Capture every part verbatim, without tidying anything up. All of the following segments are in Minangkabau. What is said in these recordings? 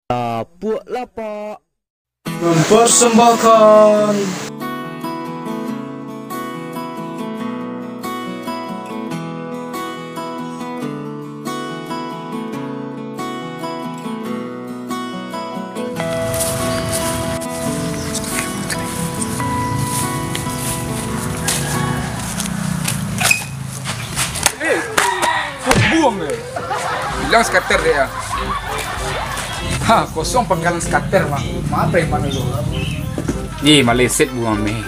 Lapuak Lapak mempersembahkan. Eh, buang eh. Bilang skater dia. Ha, kosong pangkalan skater mah. Mana preman dulu? Ih, maleset buang meh.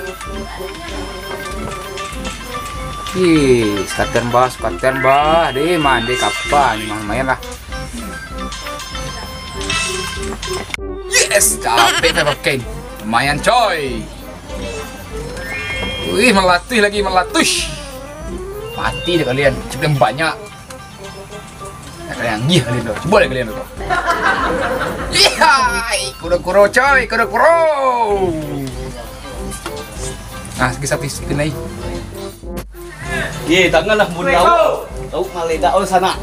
Ih, skater bah, skater bah. Deh, mande kapal ni mah, lumayan lah. Yes, capek dah pakai. Lumayan coy. Wih, meletus lagi, meletus. Mati deh kalian, cip yang banyak. Nah, kalian anggih kalian tu. Cuba deh kalian tu. Ihai, kuro-kuro coy, kuro-kuro. Nah, segi sapi, segi nai. Ye, tanganlah mun lauk. Lauk maledak oh sanak.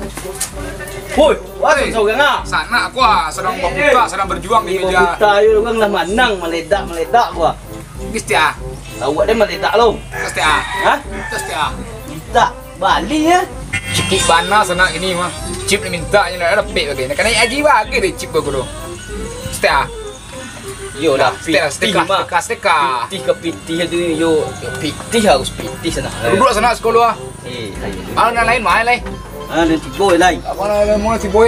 Woi, wah, Hei. Sanak aku ah, sedang berbuka, sedang berjuang di meja. Berbuka ayo orang lah manang maledak, maledak gua. Mesti ah. Awak dia maledak lo. Mesti ah. Hah? Mesti ah. Minta balik ya. Cik bana sanak ini mah. Cip ni minta je nak dapik bagai. Nak kena aji bagai deh cip bagai lo. Mesti ah. Yo lah, pitih mah. Pitih, pitih, pitih tu yo, yo pitih harus pitih sanak. Duduk sanak sekolah. Eh, ayo. Ah, nan lain mah lai. Ah, nan tibo lai. Apa lah mau tibo?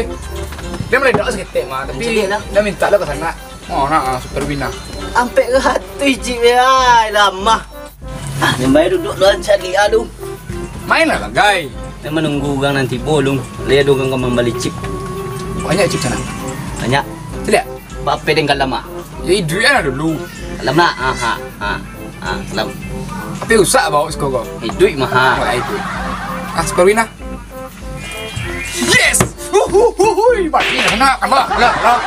Dia meledak seketek mah, tapi dia minta lah ke sana. Oh, nah, super bina. Ampek ratus cik ai, lamah. Ah, nyambai duduk doan cari alu. Mainlah bagai. Dia menunggu orang nanti bolong. Lihat orang ka mambali cip. Banyak cip sana. Banyak. Tidak. Bape deng kalam ah. Ya iduik lah dulu. Kalam lah. Ha ha. Ha. Ha, kalam. Tapi usah bawa siko ko. Iduik mah. Wah, itu. Ah, Superwin ah. Yes. Uhuhuhui, mati nak kalah lah lah.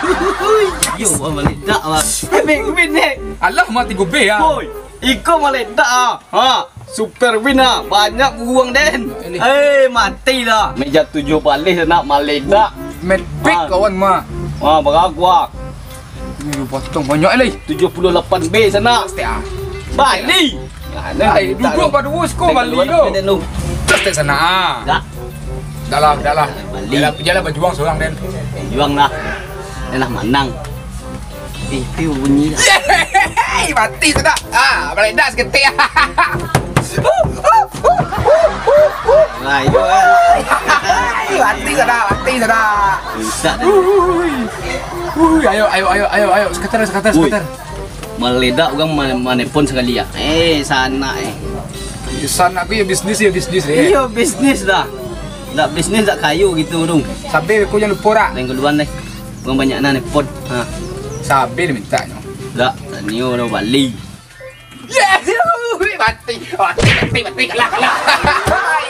Yo, maledak lah. Ambil kumin ni. Alah mati gubeh ah. Boy, iko maledak ah. Ha. Super win ah, banyak buruang den. Eh, mati lah. Meja tujuh baleh nak maledak. Mad big kawan mah. Ah, baragu ah. Ini potong banyak lai. Tujuh puluh lapan B sana. Setiap. Bali. Ai, duduk pada bos ko Bali ko. Setiap sana ah. Dah. Dah lah, dah lah. Bali. Dah lah, jalan berjuang seorang den. Berjuang lah. Den lah manang. Eh, piu bunyi dah. Mati sudah. Ah, meledak seketik. Nah, itu kan. Mati sudah, mati sudah. Rusak dah. Ui. Ui, ayo, ayo, ayo, ayo, ayo. Seketar, seketar, seketar. Meledak orang ma-, manepon sekali ya. Eh, sana eh. Sana aku ya bisnis, ya bisnis deh. Iya, bisnis dah. Ndak bisnis ndak kayo gitu dong. Sabe aku jangan lupa rak. Lain keluar deh. Orang banyak nah nepot. Ha. Sabe dia minta nyo. Dak, tanyo dah bali. Yes! Ui, mati. Mati, mati, mati, kalah, kalah.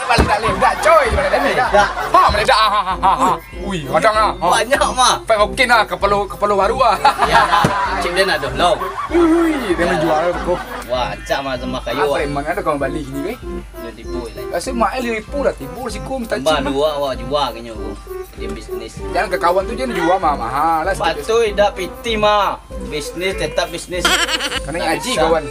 Balik dah, dah, coy. Balik dah, dah. Dah. Ha, balik dah. Ha, ha, ha, ha. Ui, kadang ah. Ha. Banyak mah. Pak mungkin ah, kepala, kepala baru ah. Ya, dah. Cik dia nak dah, lo. Ui, dia menjual kok. Wah, acak mah sama kayo. Apa emang ada kau balik sini, weh? Dah tipu lah. Rasa mak eh lima ribu lah tipu siko minta cik. Bah, dua awak jua kanyo tu. Dia bisnis. Jangan ke kawan tu je jua mah mahal lah. Batul dak piti mah. Bisnis tetap bisnis. Kena ngaji kawan.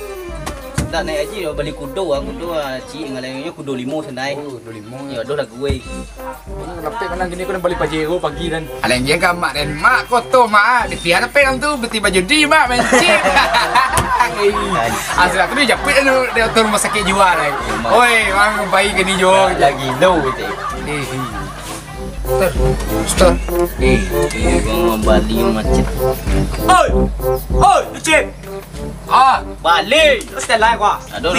Dak naik haji dah bali kudo ah, kudo ah, cik ngalainyo kudo limo sanai. Oh, kudo limo. Ya dah lah gue. Kenapa menang gini kena bali Pajero pagi dan. Alang dia kan mak dan mak kotor mak ah. Di pihak apa yang tu beti baju di mak main chip. Asal tu dia japit anu dia tu rumah sakit jua lah. Oi, orang baik ke ni jo. Lagi low gitu. Eh, eh. Stop. Stop. Eh, dia orang bali macet. Oi. Oi, chip. Ah, bali. Terus dah lah gua. Aduh,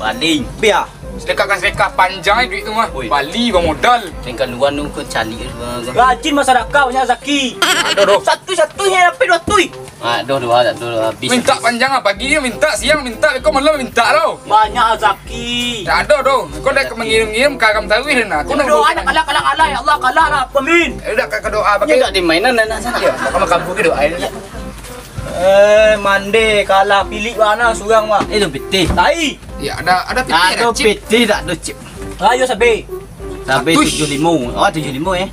bali. Bia. Sedekahkan sedekah panjang eh duit tu mah. Oi. Bali bang modal. Tinggal luar tu ke calik. Rajin masyarakat banyak rezeki. Aduh, aduh. Satu-satunya dapat dua tui. Ah, doh, doh, dah, doh, habis. Minta panjang ah, pagi ni minta, siang minta, kau malam minta tau. Banyak rezeki. Tak ada doh. Kau dah mengirim-ngirim karam taruih dah. Aku nak doa nak kalah, kalah, kalah, ya Allah, kalah lah, amin. Eh, dah kau doa pakai. Dak dimainan nak sana. Ya, kau makan buku doa ini. Eh, mande kalah pilik mana surang mah. Eh, tu pitih. Tai. Ya, ada ada pitih ada chip. Ada pitih tak ada chip. Ayo sabe. Sabe tujuh limo. Oh, tujuh limo eh.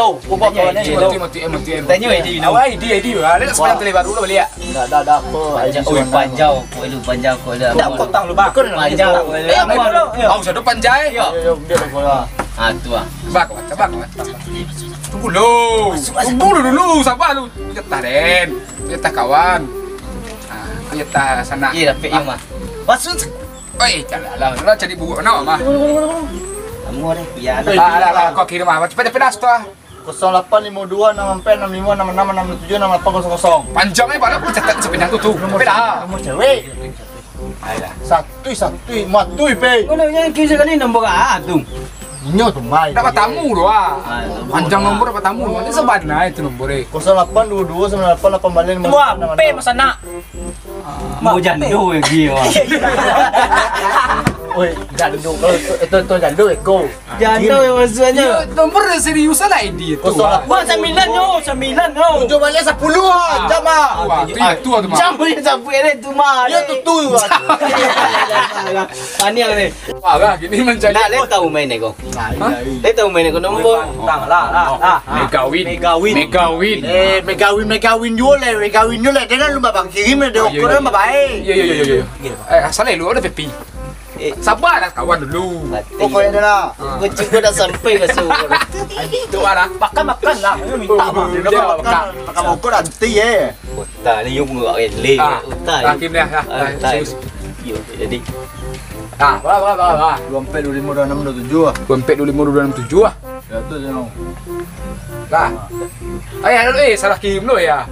lo. Kubo kawan ni. Mati, mati, mati. Tanyo I D dulu. Awak I D, I D. Ah, lihat sepanjang tali baru lo baliak. Ndak ada, ada apa. Panjang, oi, panjang ko lu, panjang ko lu. Ndak kotang lu, Bang. Panjang ko lu. Eh, apa lu? Ah, usah tu panjai. Yo, yo, dia lah bola. Ah, tu ah. Bak, bak, bak, bak. Tunggu lu. Tunggu lu dulu, sabar lu. Jatah den. Jatah kawan. Ah, jatah sanak. Iya, dapek iya mah. Masuk. Oi, cari lah. Lah cari buku nak mah. Kamu ada, iya. Ah, lah, lah, kau kirim ah. Cepat, cepat dah, sudah. Kosong lapan limo dua enam empat enam limo enam enam enam tujuh enam lapan kosong kosong. Panjang ni, padahal aku catat sepanjang tu, tu. Tapi dah. Nomor cewek. Ayolah. Satu, satu, matu pe. Kau nak nyanyi kisah kali nombor A tu. Inyo tu mai. Dapat tamu tu ah. Ah, nombor Panjang A. Nombor dapat tamu. Ini sabana itu nombor eh. Kosong lapan dua dua sembilan lapan lapan balen. Wah, P masa nak. Mau jando lagi wah. Oi, jando kalau itu, itu jando eko. Jando yang maksudnya. Yo, nomor serius lah ini tu. Kosong lapan. Wah, sembilan nyo, sembilan nyo. Tujuh balik sepuluh ah, jam ah. Wah, tu, tu tu mah. Jam boleh sampai ada tu mah. Ya tu tu. Tanya ni. Wah, lah, gini mencari. Nak, lai tahu main ni kau. Hah? Lai tahu main ni kau nombor. Tang lah, lah, lah. Mega Win. Mega Win. Mega Win. Eh, Mega Win, Mega Win juo lai, Mega Win juo lai. Dia nak lumba bang kirim dia. Oh, iya, iya. Iya, iya, iya, iya. Eh, asal lu ada Pepi. Eh. Sabarlah kawan dulu. Mati. Pokoknya dah lah. Ah. Kau cuba dah sampai ke sana. Itu lah. Makan, makan lah. Ayo minta mah. Dia makan, makan. Makan bokor nanti ya. Otak ni yung buat rele. Ah, otak ni. Hakim dah, dah, dah, otak ni. Serius. Yo, jadi. Ah, bah, bah, bah, bah. Dua empat, dua lima, dua enam, dua tujuh lah. Dua empat, dua lima, dua enam, tujuh lah. Ya, tu je, no. Lah. Eh, aduh, eh, salah kirim lo ya.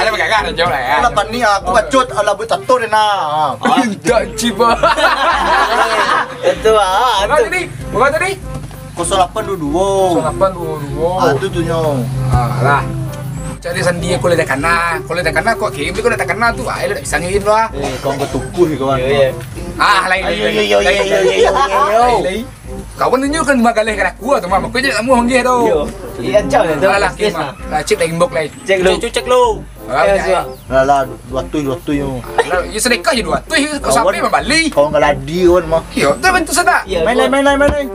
Ada pegangan, jawab lah ya. Alah, panik aku bacot, alah, buat tato dia nak. Tidak, ciba. Itu ah, berapa tu. Tadi? Berapa tadi? Kosong lapan dua dua. Kosong lapan dua dua. Ah, tu tu nyo. Ah, lah. Cari sandi, kalau dah kana, kalau dah kana kok kirim, kalau dah kana tu, ah, dah bisa ngirim lah. Eh, kau ketukuh kawan. Ya, ya. Ah, lain, lain, lain, lain, lain. Kawan tu nyo kan magaleh ka aku tu mah. Makanya tak mau manggil tu. Yo. Iya, cak lah tu. Alah, bisnis mah. Lah, cek dah inbox lain. Cek lu. Cek, cek lu. Alah, ya, ya. Alah, dua ratus, dua ratus nyo. Alah, ya sedekah je dua ratus, kau sampai mambali. Kawan kaladi kawan mah. Yo, tu bantu sadak. Main lain, main lain, main lain.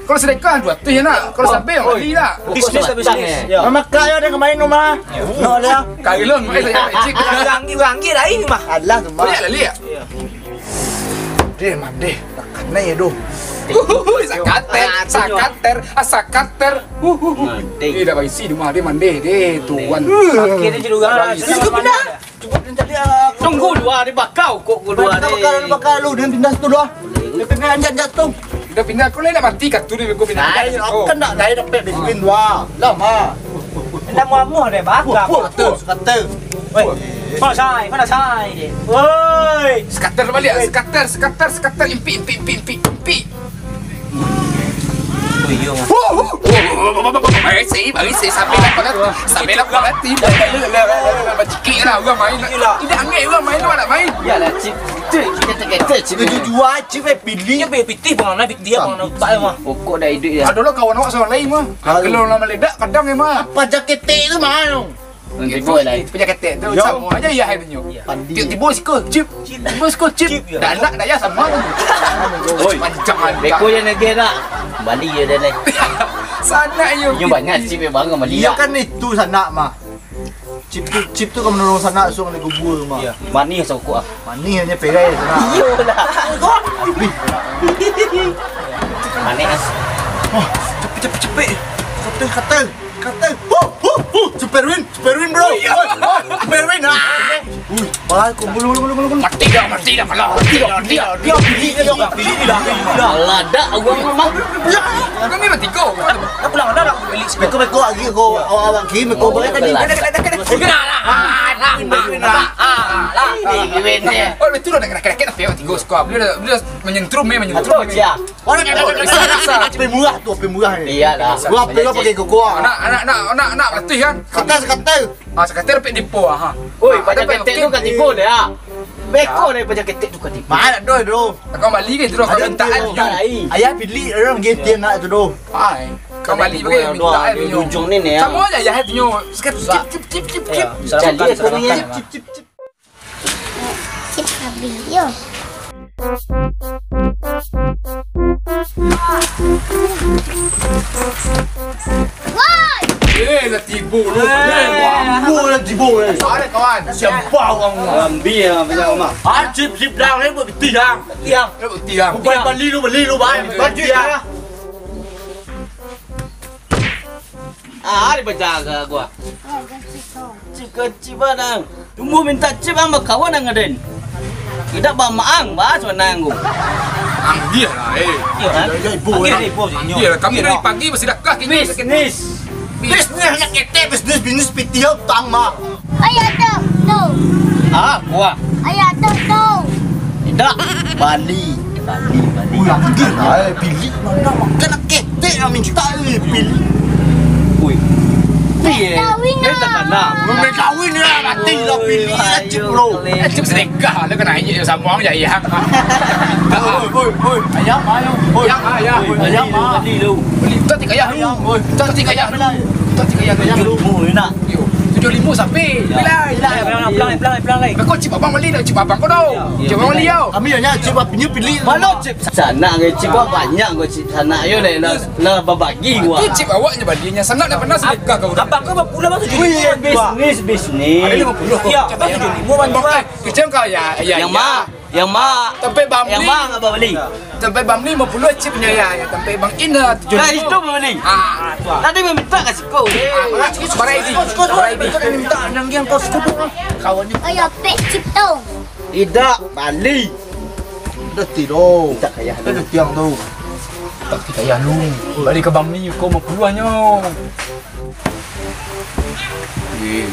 Kalau sedekah dua ratus je nak. Kalau sampai mambali lah. Bisnis lah, bisnis. Mamakak yo dengan main rumah. No lah. Kali lo, main saja, cek. Urang, urang dia lain mah. Alah, tu mah. Boleh lah, lihat. Deh, mandeh, tak kanai doh. Uhuhui, sakater, sakater, ah, sakater. Uhuhui. Mandeh. Eh, dah baisi di rumah, dia mandeh, deh, tuan. Sakit dia juga. Cuba pindah. Tunggu dua hari bakau kok keluar. Bakal, bakal lu, dia pindah situ doh. Dia pindah anjak-anjak tu. Dah pindah, aku lah nak mati kat tu, dia aku pindah. Nah, aku kan nak naik dapat bikin dua. Lama. Dah muak-muak deh, bakal. Wah, wah, betul, sekater. Woi, mana sai, mana sai deh? Woi. Sekater balik, sekater, sekater, sekater, impik, impik, impik, impik, impik. Oh, iyo. Baisi, baisi, sampai dapat hati. Sampai dapat hati. Bacikik lah, urang main. Iyolah. Indak angek urang main, urang nak main. Iyolah, cip. Cip, cip, cip, cip. Jujua, cip, eh, pilih. Iyo, be, pitih, bang, nak pitih, bang, nak utak, mah. Pokok dah hidup, ya. Ado lah kawan awak saurang lain, mah. Kalau lah maledak, kadang, ya, mah. Apa jaket tu, mah? Nanti boy lah. Punya ketek tu, yo, samo aja ya, hai, punyo. Pandi. Tiba-tiba siko, cip. Tiba siko, cip. Cip, ya. Dah anak, dah ya, samo. Oi. Panjang anak. Beko je nagih nak. Bali je dah, nai. Sanak yo. Inyo banyak cip yang barang bali. Iyo, ya, kan itu sanak mah. Cip tu, cip tu kan menolong sanak suruh nak kubur mah. Iya. Manih sokok ah. Manih hanya pegai sanak. Iyolah. Habis. Manih. Wah, cepet, cepet, cepet. Kata, kata. Kata, huh, huh, huh, Super Win, Super Win, bro. Oh, iya. Woi, oh, Super Win, ah. Ui, malah aku, bulu, bulu, bulu, bulu. Mati dah, mati dah, malah. Mati dah, mati dah. Dia, dia, dia, dia, dia, dia, dia. Malah dah, gua memang. Kami bertiga. Dah pulang, dah, dah. Beko, beko, lagi, kau, awak, awak, kiri, beko, boleh tadi. Dah, dah, dah, dah, dah. Dah, dah, dah. Oh, betul lah, dah, dah, dah, dah, dah, tiga skop. Dia dah, dia dah menyentrum, eh, menyentrum, eh. Mana ada, ada, ada, ada. Api murah tu, api murah ni. Iyalah. Gua api lo pakai koko ah. Nak, nak, nak, nak, nak latih kan? Kata sekata. Ah, sekata dapat depo ah. Oi, pada ketek tu kat tipu dia. Beko dari pada ketek tu kat tipu. Mana doh, doh. Kau bali ke tu, kau minta kan? Ayah pilih orang gitu nak tu doh. Ai, kau bali pakai minta kan di ujung ni ni. Sama aja ya tu nyo. Sekejap, cip, cip, cip, cip, cip. Cali aku ni. Cip, cip, cip. Cip habis, yo. Woi! Eh, lah tibo lu. Eh, wah, lu lah tibo, eh. Sorry, kawan. Siapa orang? Ambil, ambil, ambil. Ah, cip, cip dah, ni buat piti dah. Piti dah. Bukan bali lu, bali lu, bang. Baju dah. Ah, dibaca ke gua? Cip kecil barang. Tumbuh minta cip ang bakawan ang aden. Tidak bamaang, bah, sanang ku. Ang dia lah, eh. Iya, kan? Dia, dia, ibu, dia, eh. Ibu, dia. Dia lah, kami dari pagi bersedekah, kini. Bisnis. Bisnis, nak ketek, bisnis, bisnis, piti, utang, mah. Ayo, tu, tu. Ah, kuah. Ayah, tu, tu. Indak. Bali. Bali, Bali. Ui, anjing, eh, pilih. Mana makan ketek yang minta, eh, pilih. Ui. Iya. Kawin lah. Nak kawin ya, nanti lah pilih. Cip, bro. Eh, cip sedekah lah, kena injek sama aja, iya. Oi, oi, oi. Ayam, ayam. Oi. Ayam, ayam. Bali, Bali, lu. Bali, tak tiga ayah lu. Oi. Tak tiga ayah lu. Tak tiga ayah lu. Ayam lu, enak. Yo, tujuh limo sampai. Bilai. Bilai. Pelan, pelan, pelan, pelan, lai. Kau cip abang bali dah, cip abang kau dah. Cip abang bali kau. Kami hanya cip abang punya pilih. Mana cip sanak ke, cip banyak ke, cip sanak yo deh, lah, lah babagi gua. Tu cip awak je bali, yang sanak dah pernah sedekah kau. Abang kau berpuluh bang tujuh limo. Bisnis, bisnis. Ada lima puluh kau. Ya, abang tujuh limo bang. Kecil kau ya, ya. Yang mah. Yang mak, Tampek Bang yang Beli. Mak abang beli. Tampek Bang Beli lima puluh cipnya ya, ya. Tampek Bang Ina tujuh puluh. Nah, itu bang beli. Ah, tadi minta kasih kau. Ah, barai di. Barai di. Minta nanggian kau sudah. Kawan ni. Ayah pek cip tu. Tidak, bali. Dah tidur. Minta kaya. Dah tiang tu. Tak kaya lu. Bali ke Bang Beli kau lima puluh nyo. Eh,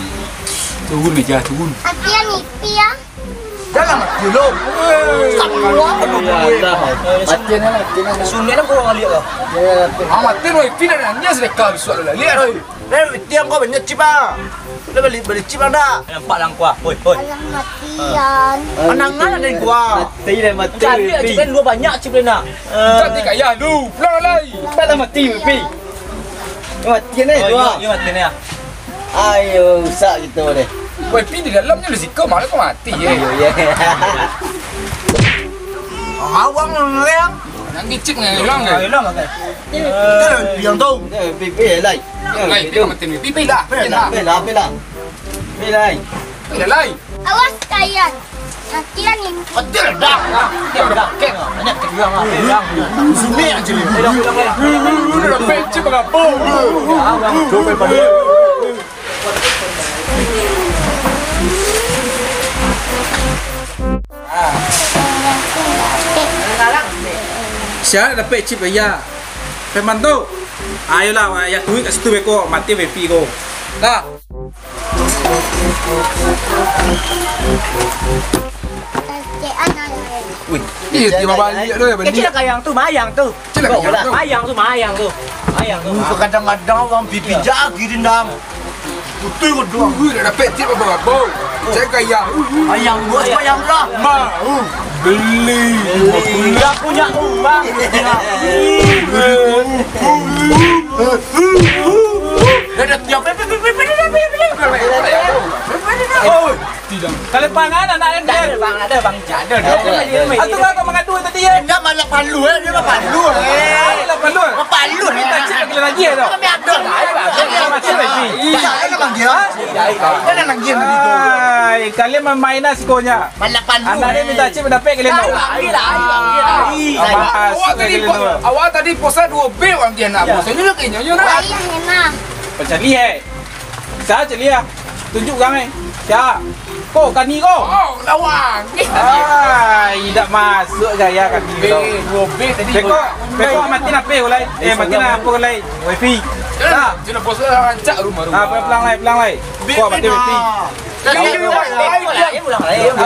turun meja, turun. Apian ipi ya. Jangan mati lu. Sampai apa lu buat? Mati ni lah, mati ni. Sunat lah kau orang lihat lah. Ah, mati lu, ipi dah nanya sedekah besok lu lah. Lihat, oi. Eh, tiang kau banyak cip ah. Lu beli, beli cip ada. Nampak langkah. Hoi, hoi. Alah matian. Anangan ada yang kuah. Mati dah, mati. Cari cip kan dua banyak cip dia nak. Tadi kaya lu, pulang lai. Tak dah mati, ipi. Mati ni, oh, dua. Iyo, iyo, mati ni, ah. Ayo, rusak gitu deh. Weh, pi di dalamnya lu siko, malah kau mati, eh. Iyo, iyo. Awang ngelang. Nang kicik ngelang, eh. Hilang, kan? Itu lah yang tahu. Eh, pi, pi, lai. Lai, pi, mati ni. Pi, pi lah. Pi lah, pi lah, pi lah. Pi, lai. Pi lah, lai. Awas, kalian. Latihan ini. Betul dah. Betul dah. Kek. Banyak kek juga, Bang. Sini aja ni. Udah, udah, udah. Udah, udah, udah. Peci berapa? Coba balik. Siapa dapat cip ya? Peman tu. Ayolah, ya duit kat situ beko, mati wifi ko. Dah. Wih, iya, tiba balik tu, ya, balik. Kecil kayang tu, mayang tu. Kecil kayang tu. Mayang tu, mayang tu. Mayang tu. Kadang-kadang orang pipi jagi dendam. Betul, betul. Ui, dah dapat tip apa-apa. Saya kaya. Ayam, bos, ayam lah. Mau beli. Beli. Dah punya rumah. Dah ada tiap. Oi, tidak. Kalau pangan anak yang dia. Bang, ada bang. Ada, ada. Atau kau mengadu tadi ya? Dia malah palu eh, dia malah palu eh. Malah palu. Malah palu eh. Minta cek lagi lagi ya, dok. Kami ada lah. Ada lagi. Ada lagi. Ai, kalian main-main lah sikonya. Malah palu. Anak dia minta cip dapat kalian tahu. Ambil lah, ambil lah, ambil lah. Awak tadi, awak tadi posa dua B orang dia nak posa. Ini lagi nyonya nak. Ayah memang. Pacali eh. Sa caliak. Tunjuk urang eh. Sa. Ko kani ko. Oh, lawan. Ai, indak masuk gaya kani ko. Beko, beko mati nape ulai? Eh, mati nape ulai? Wifi. Sa. Sudah bos rancak rumah-rumah. Ah, pulang lai, pulang lai. Ko mati wifi. Ah,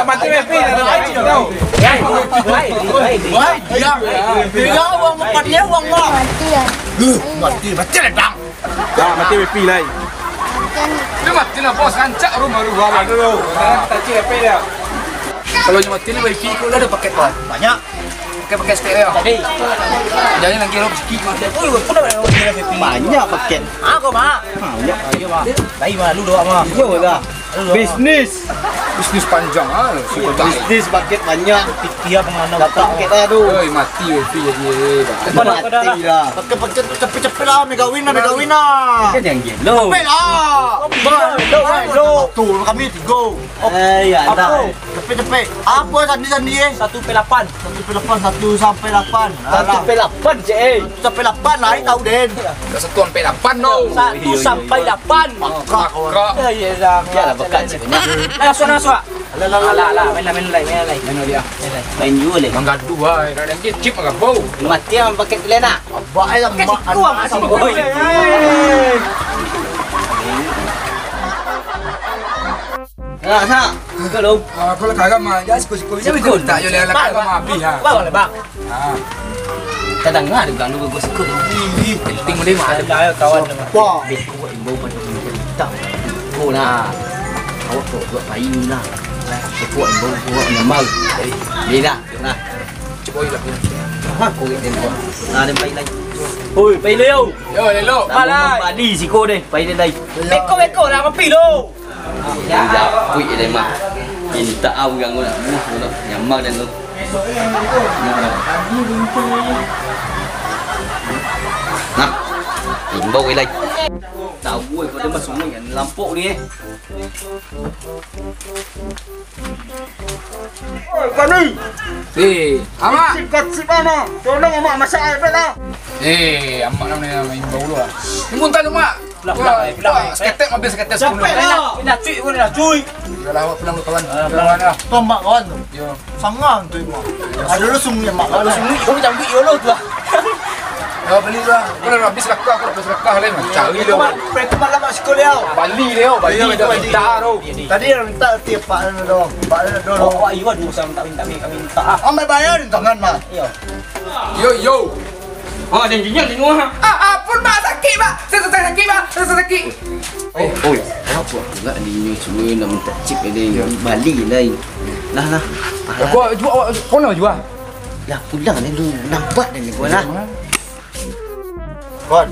mati wifi. Wai, diam. Dia uang empat dia uang mah. Mati, mati lah dang. Dah mati wifi lai. Dia mati lah bos, rancak rumah-rumah. Aduh. Kalau nyo mati ni wifi ko lah ada paket ko. Banyak. Paket-paket stek dia. Tadi. Jadi lagi rok sikit ko. Oh, pun ada wifi. Banyak paket. Ah, ko mah. Banyak. Ayo mah. Lai mah lu doa mah. Yo lah. Bisnis. Bisnis panjang ah. Bisnis paket banyak. Iya pengalaman. Dapat paket lah tu. Oi, mati wifi jadi. Mati lah. Pakai-pakai tu capek-capek lah, megawin lah, megawin lah. Kan yang gelo. Capek lah. Bang, lo, lo. Tu kami tiga. Eh, ya dah. Capek-capek. Apa tadi sandi eh? Satu P lapan. Satu P lapan, satu sampai lapan. Satu P lapan je eh. Satu sampai lapan lah, ai tahu den. Dah satu sampai lapan tau. Satu sampai lapan. Makak. Makak. Ya, ya, dah. Ya lah, bekat je. Ayo, suara, suara. Alah, alah, alah, alah, main lah, main lah, main lah. Main lah dia. Main lah. Main juga leh. Manggaduh ai. Nak lagi cip mangabau. Mati ang pakai tu leh nak. Abak ai lah mak. Kasih kuah, kasih kuah. Oi. Nak, nak. Kalau Ah, kalau karam mah, jangan siko-siko. Jangan Siko. minta yo lah, Bang, karam mah habis, ha. Bang, bang, bang. Ah. Tadanga dek urang tu bagus siko. Ih, penting boleh mah. Dah, kawan. Wah. Beko imbau pado kita. Ko lah. Awak ko buat payu lah. Beko imbau buat nyamal. Ni lah. Nah. Cuba lah. Ha, ko ni tempo. Nah, den pai lai. Oi, pai lai yo. Yo, elok. Malah. Bali siko deh, pai lai. Beko, beko lah, kopi lo. Japuik dai mah. Mintak urang ko nak bunuh ko lah. Nyaman den tu. Nah. Imbau lai. Tahu eh, kau dah masuk ni kan lampok ni eh. Oi, Fani. Eh, amak. Kacik-kacik mah. Tolong amak masak air pet lah. Eh, amak nak main bau lu lah. Muntah lu, Mak. Pulang, Wah, pulang, pulang, pulang. Seketek habis seketek sepuluh. Capek lah. Nak cuy, gua nak cuy. Yalah, awak pulang lu, kawan. Ah, pulang. Kawan lah. Tombak kawan tu. Yo. Sangang tu, Mak. Ada lu sungguh, Mak. Ada sungguh, kau cabut yo lo tu lah. Ya, bali lah. Aku lah habis rakah, aku lah habis rakah lain. Cari dia. Pertemuan lah kat sekolah. Bali dia, Bali Iya, dah betul. minta tu. Tadi yang minta tiap Pak Lana doang. Pak Lana doang. Oh, oh, iya, dua sama tak minta, minta, minta. Ah, ambil bayar di tangan, Mak. Iya. Yo, yo. Ah, janjinya di luar. Ah, ampun, Mak, sakit, Mak. Saya sakit, Mak. Saya sakit. Oh, oi, apa pula ni semua nak minta chip ni? Ya. Bali lain. Lah, lah. Ah, Aku lah. jua awak kau nak jua. Lah, pulang ni dulu. Nampak dah ni kau lah. Kon.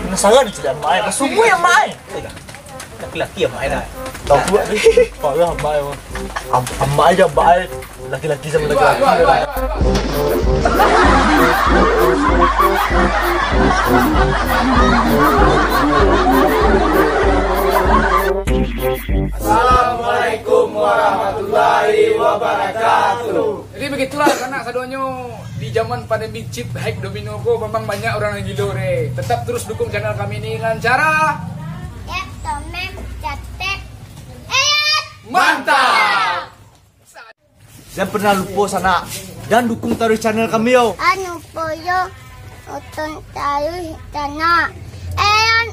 Penasaran cik amak ai. Sungguh ya amak ai. Laki-laki amak ai lah. Tahu buat ni. Parah amak ai. Am- Amak ai je amak ai. Laki-laki sama laki-laki. Assalamualaikum warahmatullahi wabarakatuh. Jadi begitulah sanak sadonyo, di zaman pandemi chip hype domino ko memang banyak urang nan gilo re. Tetap terus dukung channel kami ni dengan cara Tap, komen, subscribe. Mantap! Jan pernah lupo sanak, dan dukung taruih channel kami yo. Anu poyo, nonton taruih sanak. Eon